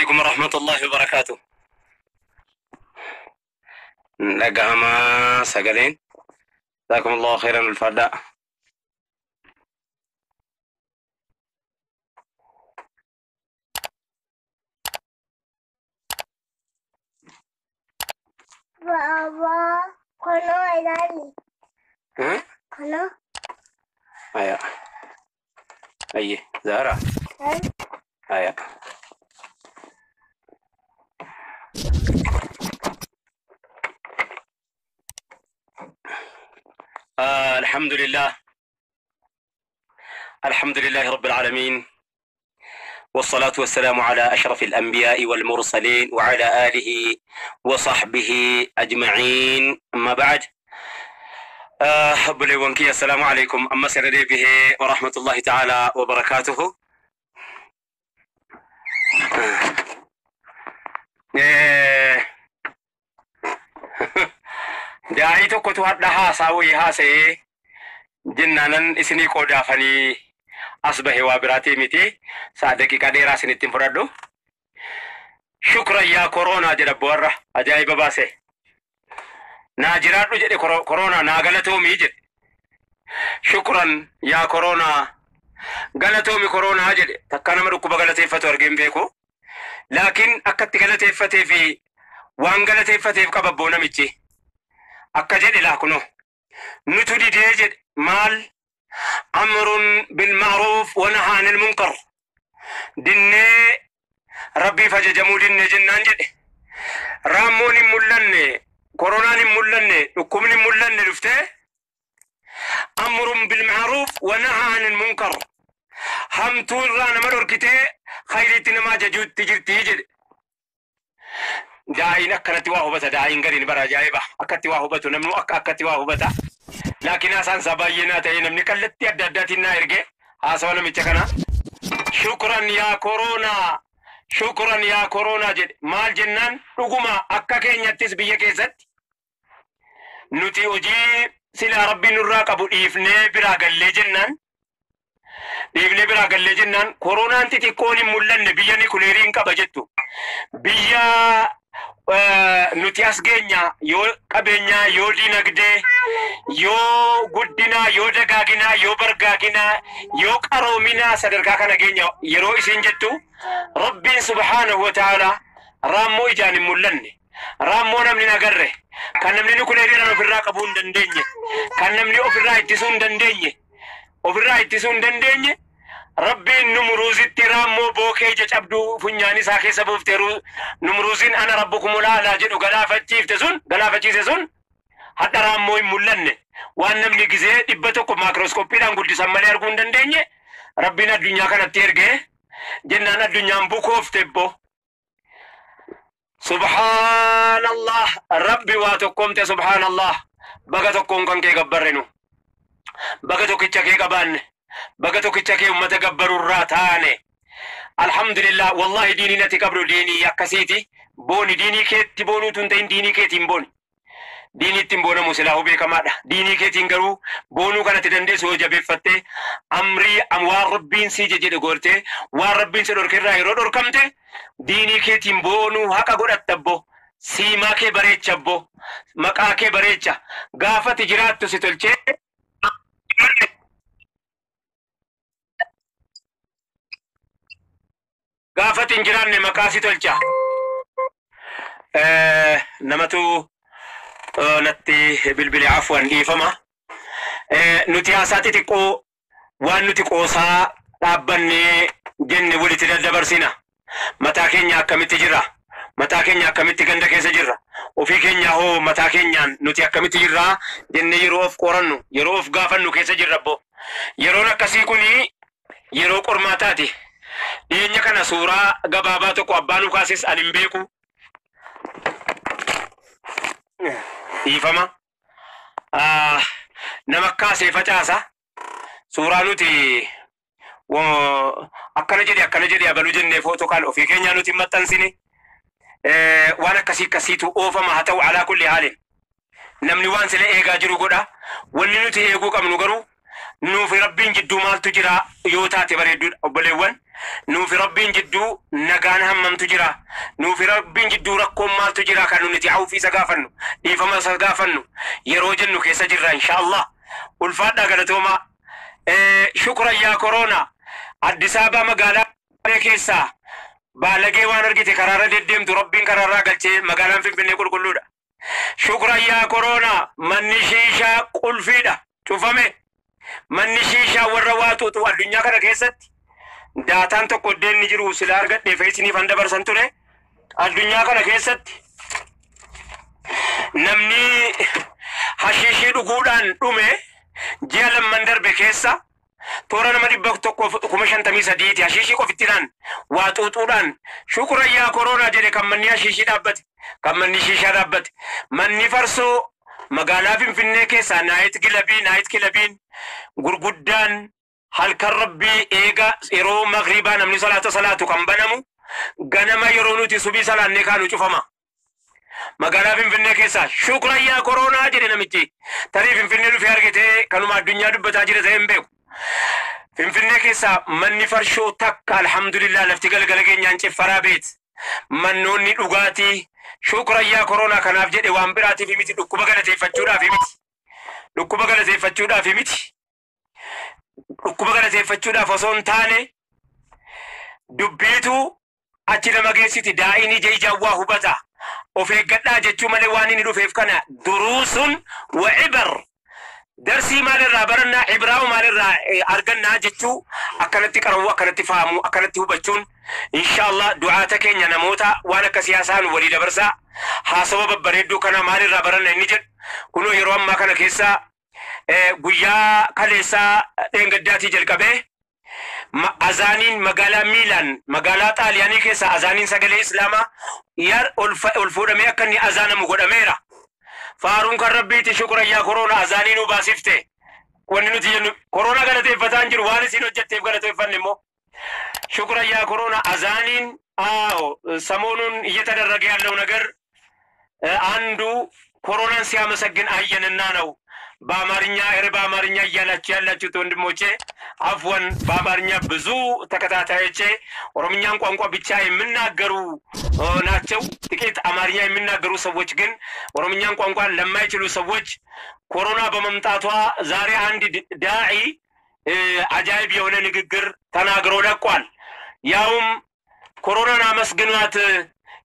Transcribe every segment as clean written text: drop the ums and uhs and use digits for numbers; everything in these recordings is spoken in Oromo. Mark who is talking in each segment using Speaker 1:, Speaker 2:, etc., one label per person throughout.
Speaker 1: عليكم ورحمة الله وبركاته. Dhagahama sagaleen. جزاكم الله خيرا الفرداء.
Speaker 2: بابا كنو إلالي.
Speaker 1: ها؟
Speaker 2: كنو.
Speaker 1: هيا أي زهرة. هيا الحمد لله، الحمد لله رب العالمين، والصلاة والسلام على أشرف الأنبياء والمرسلين وعلى آله وصحبه أجمعين، أما بعد. obboleewwan السلام عليكم أما سردي به ورحمة الله تعالى وبركاته. Daa'ii tokkotu hadha haasaa wayii haasa'ee jennaanan isinii qoodaafanii as bahe, waa biraatii miti, sa'a daqiiqaa dheeraa isinittiin fudhadhu. "شكرا يا كورونا" jedha warra ajaa'iba baase. Naa jiraadhu jedhe, koroonaa naa galatoomii jedhe. "شكرا يا كورونا", galatoomi koroonaa jedhe. Takka nama dhukkuba galateeffatu argeen beeku. Laakiin akkatti galateeffatee fi waan galateeffateef qaba abboo namichi. Akka jedhe laa kunoo. Nutu didee jedhe. Maal? أمر بالمعروف ونهى عن المنكر. Dinnee, rabbiif ajajamuu dinne jennaan jedhe. Raammoon hin mul'anne, koronaan hin mul'anne, dhukkubni hin mul'anne dhuftee أمر بالمعروف ونهى عن المنكر. Hamtuu irraa nama dhorkitee khayriitti nama ajajuutti jirti jedhe. Daa'iin akkanatti waa hubata, daa'iin gariin bara ajaa'iba. Akkatti waa hubatu namni akka akkatti waa hubata. Laakiin haasaan isaa baay'ee naa ta'e, namni kallattii adda addaatiin naa erge haasawa namicha kana. "شكرا يا كورونا, شكرا يا كورونا" jedhe. Maal jennaan, dhuguma akka keenyattis biyya keessatti nuti hojii silaa rabbiin nurraa qabu dhiifnee biraa gallee jennaan, dhiifnee biraa gallee jennaan, koronaan xixiqqoon hin mul'anne biyya nikuleeriin qaba jettu, biyya nuti as geenya yoo qabeenyaa, yoo dinagdee, yoo guddinaa, yoo dagaaginaa, yoo bargaaginaa, yoo qaroominaa sadarkaa kana geenya yeroo isin jettu, rabbiin سبحانه وتعالى raammoo ijaan hin mul'anne, raammoo namni hin agarre, kan namni nukuleeriidhaan ofirraa qabuu hin dandeenye, kan namni ofirraa ittisuu hin dandeenye, ofirraa ittisuu hin dandeenye, rabbiin Numruuzitti raammoo bookee ija cabduu funyaan isaa keessa buufte, Numruuzin "أنا ربكم الأعلى" jedhu galaafachiifte sun, galaafachiise sun, hadha raammoo hin mul'anne, waan namni gizee 100 maakirooskooppiidhaan guddisan malee arguu hin dandeenye, rabbiin addunyaa kanatti ergee jennaan addunyaan bukoofte ebbo. سبحان الله, rabbi waa tokkoomte. سبحان الله, baga tokkoon kan kee gabbarrenu, baga tokkicha kee qabaanne, baga tokkicha kee ummata gabbarurraa taane. الحمد لله. والله diinii nati qabdu diinii akkasiiti. Booni diinii keetti boonuutu hin ta'in, diinii keetiin booni. Diinii ittiin boonamu silaahuu beekamaadha. Diinii keetiin garuu boonuu kanatti dandeessu yoo jabeeffattee amrii waan rabbiin si jedhe gootee, waan rabbiin si dhorkerraa yeroo dhorkamte, diinii keetiin boonuu haqa godhatta abbo. Siimaa kee bareecha abbo. Maqaa kee bareecha. Gaafati jiraattu si tolchee. Gaafati hin jiraanne maqaa si tolcha. Namatu natti bilbile, عفوا, dhiifama. Nuti haasaa xixiqqoo waan nuti qoosaa dhaabbannee jenne walitti daddabarsina. Mataa keenya akkamitti jirra? Mataa keenya akkamitti ganda keessa jirra? Ofii keenya hoo mataa keenyaan nuti akkamitti jirra jennee yeroo of qorannu, yeroo of gaafannu keessa jirra abbo. Yeroon akkasii kuni yeroo qormaataati. Dhiyeenya kana suuraa gabaabaa tokko abbaan ukaasis ani hin beeku. Dhiifama. Nama kaasee facaasa. Suuraa nuti akkana jedhe, akkana jedhe, abaluu jennee footoo kaan ofii keenyaa nuti hin maxxansine. Waan akkasii akkasiitu oofama. Haa ta'u, على كل حال namni waan sila eegaa jiru godha. Wanni nuti eeguu qabnu garuu nuufi rabbiin jidduu maaltu jira yoo taate bareedduudha, obboleewwan. Nuufi Rabbiin jidduu nagaan hammamtu jira? Nuufi Rabbiin jidduu rakkoon maaltu jira kan nuti awfii isa gaafannu, dhiifama isa gaafannu yeroo jennu keessa jirra inshaallah. Ulfaadhaa, galatoomaa. Shukran yaa koroona. Addis Ababa magaalaa keessaa baalagee waan argite karaarra deddeemtu Rabbiin karaarraa galchee magaalaan Finfinnee qulqulluudha. Shukran yaa koroona, manni shiishaa qulfiidha, cufame. Manni shiishaa warra waa xuuxu addunyaa kana keessatti daataan tokko iddeen ni jiru sila argadhee feesiniif han dabarsan ture. Addunyaa kana keessatti namni hashiishii dhuguudhaan dhume ji'a lamman darbe keessa toora nama 153,000ti hashiishii qofittiidhaan waa xuuxuudhaan. Shukran yaa koroonaa jedhe kan manni hashiishii dhaabbate, kan manni shiishaa dhaabbate. Manni farsoo magaalaa Finfinnee keessaa night clubii, night clubiin gurguddaan halkan Rabbii eega yeroo magriibaa namni salaata salaatu kan banamu, ganama yeroo nuti subii salaannee kaanu cufama. Magaalaa Finfinnee keessaa shukran yaa koroonaa jedhe namichi. Tarii Finfinnee dhufee argitee kanuma addunyaa dubbataa jira ta'ee hin beeku. Finfinnee keessaa manni farshoo takka, alhamdulillah, lafti galgala keenyaan ciffaraa beet. Mannoonni dhugaatii shukran yaa koroonaa kanaaf jedhe, waan biraatiif miti, dhukkuba galateeffachuudhaaf miti. Dhukkuba galateeffachuudhaaf miti. Dhukkuba galateeffachuudhaaf osoo hin taane dubbiitu achi nama geessiti, daa'in ija ijaan waa hubata. Of eeggadhaa jechuu malee waan inni dhufeef kana duruusun wa cibar, darsii maalirraa barannaa, ibraa'u maalirraa argannaa jechuu akkanatti qarawuu, akkanatti fahamuu, akkanatti hubachuun inshaallah du'aata keenya namoota waan akka siyaasaan walii dabarsaa haasawa babbareedduu kana maalirraa baranna inni jedhu kunoo yeroo ammaa kana keessa guyyaa kaleessaa dheengaddaatii jalqabee azaaniin magaalaa Miilaan, magaalaa Xaaliyaanii keessa azaaniin sagalee Islaamaa yar ol fuudhamee akka inni azaanamu godhameera. Faaruun kan Rabbiiti. Shukran yaa koroona, azaanii nu baasifte. Wanni nuti jennu koroona galateeffataa hin jiru, waan isiin hojjetteef galateeffanne immoo. Shukran yaa koroona azaaniin አዎ ሰሞኑን እየተደረገ ያለው ነገር አንዱ ኮሮናን ሲያመሰግን አየንና ነው። በአማርኛ ኧረ በአማርኛ እያላችሁ ያላችሁት ወንድሞቼ አፍወን፣ በአማርኛ ብዙ ተከታታዮቼ ኦሮምኛን ቋንቋ ብቻ የሚናገሩ ናቸው። ጥቂት አማርኛ የሚናገሩ ሰዎች ግን ኦሮምኛን ቋንቋ ለማይችሉ ሰዎች ኮሮና በመምጣቷ ዛሬ አንድ ዳዒ አጃይብ የሆነ ንግግር ተናግሮ ለቋል። ያውም ኮሮናን አመስግኗት።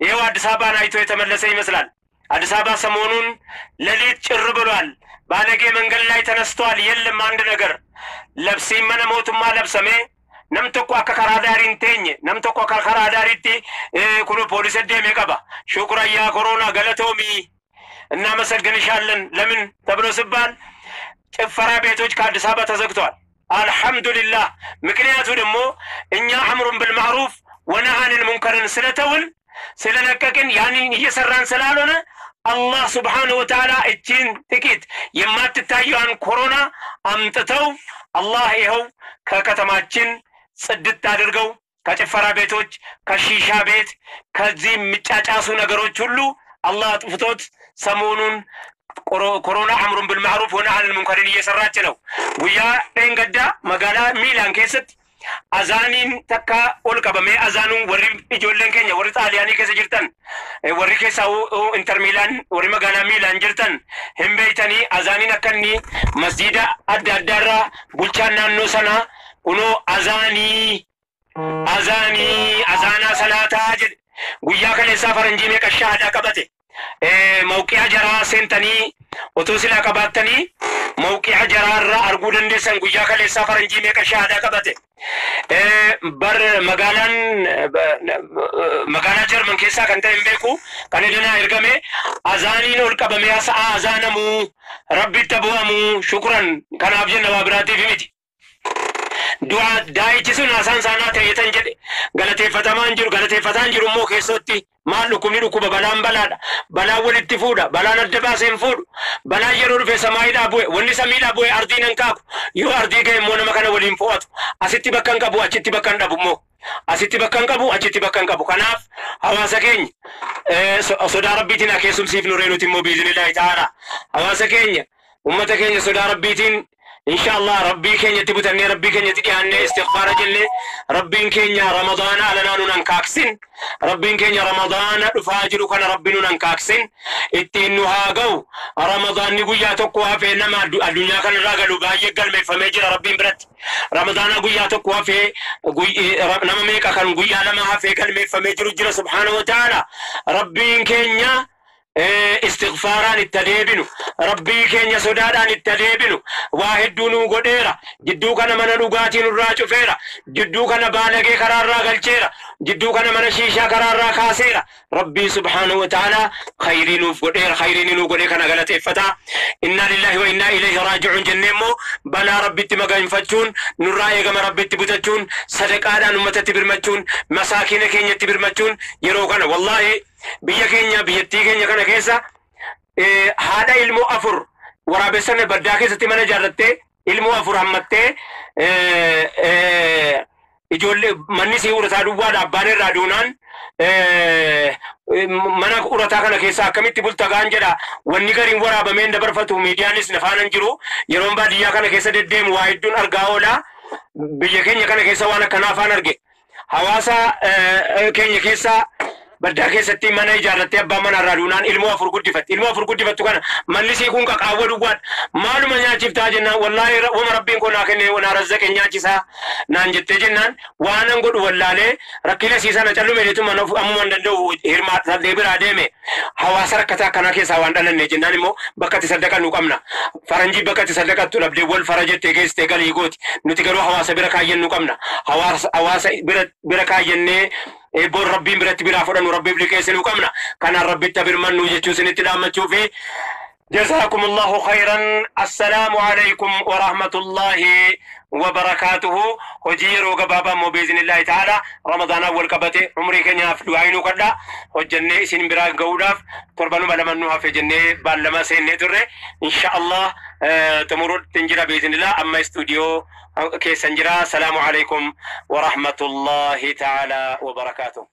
Speaker 1: ይኸው አዲስ አበባን አይቶ የተመለሰ ይመስላል። አዲስ አበባ ሰሞኑን ሌሊት ጭር ብሏል። ባለጌ መንገድ ላይ ተነስቷል። የለም አንድ ነገር labsiin mana mootummaa labsamee nam tokko akka karaa daarii hin teenye, nam tokko akka karaa daariitti kun poolisii deemee qaba. Shukran yaa koroona, galatoomi, እናመሰግንሻለን። ለምን ተብሎ ሲባል ጭፈራ ቤቶች ከአዲስ አበባ ተዘግተዋል። አልሐምዱሊላህ። ምክንያቱ ደግሞ እኛ أمر بالمعروف ونهي عن المنكر ን ስለተውን፣ ስለለቀቅን፣ ያንን እየሰራን ስላልሆነ አላህ ስብሓነሁ ወተዓላ እቺን ጥቂት የማትታየዋን ኮሮና አምጥተው አላህ ይኸው ከከተማችን ጽድት አድርገው ከጭፈራ ቤቶች፣ ከሺሻ ቤት፣ ከዚህ የሚጫጫሱ ነገሮች ሁሉ አላህ አጥፍቶት ሰሞኑን ኮሮና أمر بالمعروف ونهي عن المنكر ን እየሰራች ነው። Guyyaa dheengaddaa magaalaa Miilaan keessatti azaaniin takka ol qabamee azaanuun warri ijoolleen keenya warri Xaaliyaanii keessa jirtan, warri keessaa Inter Miilaan, warri magaalaa Miilaan jirtan hin beeytanii, azaaniin akka inni masjiida adda addaarraa bulchaan naannoo sanaa kunoo azaanii azaanii azaanaa salaataa jedhe. Guyyaa kaleessaa faranjii meeqa shahaadaa qabate? Mawqi'a jaraa seentanii otoo silaa qabaattanii mawqi'a jaraarraa arguu dandeessan guyyaa kaleessaa faranjii meeqa shahaadaa qabate. Bar magaalaan magaalaa Jarman keessaa kan ta'e hin beeku, kan edana ergame azaaniin ol qabamee sa'a azaanamuu Rabbitti bu'amuu. Shukran kanaaf jenna, waa biraatiif miti. Du'a daa'ichi sun haasaan saanaa ta'eetan jedhe galateeffatamaan jiru, galateeffataan jiru immoo keessatti maal dhukkubni dhukkuba, balaan balaadha, balaan walitti fuudha, balaan adda baasee hin fuudhu. Balaan yeroo dhufe samaayiidhaa bu'e, wanni samiidhaa bu'e ardiin hin kaaku, yoo ardii ga'e immoo nama kana waliin fo'atu. Asitti bakka hin qabu, achitti bakka hin dhabu immoo, asitti bakka hin qabu, achitti bakka hin qabu. Kanaaf hawaasa keenya sodaa Rabbiitiin haa keessumsiifnu ree nuti immoo biiznillaahi ta'ala hawaasa keenya, ummata keenya sodaa Rabbiitiin. Inshallah Rabbii keenyatti butannee, Rabbii keenyatti dhiyaannee, istighfaara jennee, Rabbiin keenya Ramadaana alanaa nun hankaaksin. Rabbiin keenya Ramadaana dhufaa jiru kana Rabbi nun hankaaksin, ittiin nu haa ga'u. Ramadaanni guyyaa tokko hafee nama addunyaa kanarraa galu baay'ee galmeeffamee jira Rabbiin biratti. Ramadaana guyyaa tokko hafee nama meeqa kan guyyaa 2 hafee galmeeffamee jiru jira. Subhaanahu wa ta'ala, Rabbiin keenya istighfaaraan itti adeebinu, Rabbii keenya sodaadhaan itti adeebinu. Waa hedduu nuu godheera. Jidduu kana mana dhugaatii nurraa cufeera, jidduu kana baalagee karaarraa galcheera, jidduu kana mana shiishaa karaarraa kaaseera. Rabbii subhaanahu wa ta'ala khayrii nuuf godheera. Khayrii nuu godhee kana galateeffataa, innaa lillahi wa innaa ilayhi raaji'uun jennee immoo balaa Rabbitti maganfachuun nurraa eegama. Rabbitti butachuun, sadaqaadhaan ummatatti birmachuun, masaakiina keenyatti birmachuun yeroo kana, wallaahi, biyya keenya, biyyattii keenya kana keessa haadha ilmoo 4 waraabessa baddaa keessatti mana ijaarrattee, ilmoo 4 hammattee, ijoollee manni sii urataa duwwaadha, abbaan irraa duunaan mana urataa kana keessa akkamitti bulta gaan jedha. Wanni gariin waraabameen dabarfatu, miidiyaanis nafaanan jiru. Yeroon baadiyyaa kana keessa deddeemu waa hedduun argaa oola. Biyya keenya kana keessa waan akkanaa afaan arge. Hawaasa keenya keessa baddaa keessatti mana ijaarrattee, abbaan mana irraa duunaan ilmoo 4 guddifatti. Ilmoo 4 guddifattu kana manni sii kun qaqaawwa duwwaadha. Maaluma nyaachiftaa jennaan, wallaahi wama Rabbiin koo naa kenne naa razzaqe nyaachisaa naan jettee jennaan, waanan godhu wallaalee rakkina sii sana callume deetu mana ammuma hin danda'u hirmaatadhee biraa deeme. Hawaasa rakkataa akkanaa keessaa waan dhalanne jennaan immoo bakka itti saddaqannu qabna. Faranjii bakka itti saddaqattu dhabdee wal fara jettee geessitee galii gooti. Nuti garuu hawaasa bira kaayyannu qabna. Hawaasa bira kaayyannee bor Rabbiin biratti biraa fudhannu, Rabbiif liqeessinuu qabna. Kanaan Rabbitti birmannu jechuu isinitti dhaammachuu fi جزاكم الله خيرا. السلام عليكم ورحمة الله وبركاته. Hojii yeroo gabaabaa immoo biiznillaahi ta'ala Ramadaanaa wal qabate umrii keenyaaf du'aa kadha hojjennee isin biraa ga'uudhaaf torbanuma lamannuu hafe jennee baallama seennee turre. Insha Allah xumuruutti hin jira biiznillah. Amma istuudiyoo keessan jira. Salaamu alaikum wa rahmatullahi ta'ala wa barakaatuh.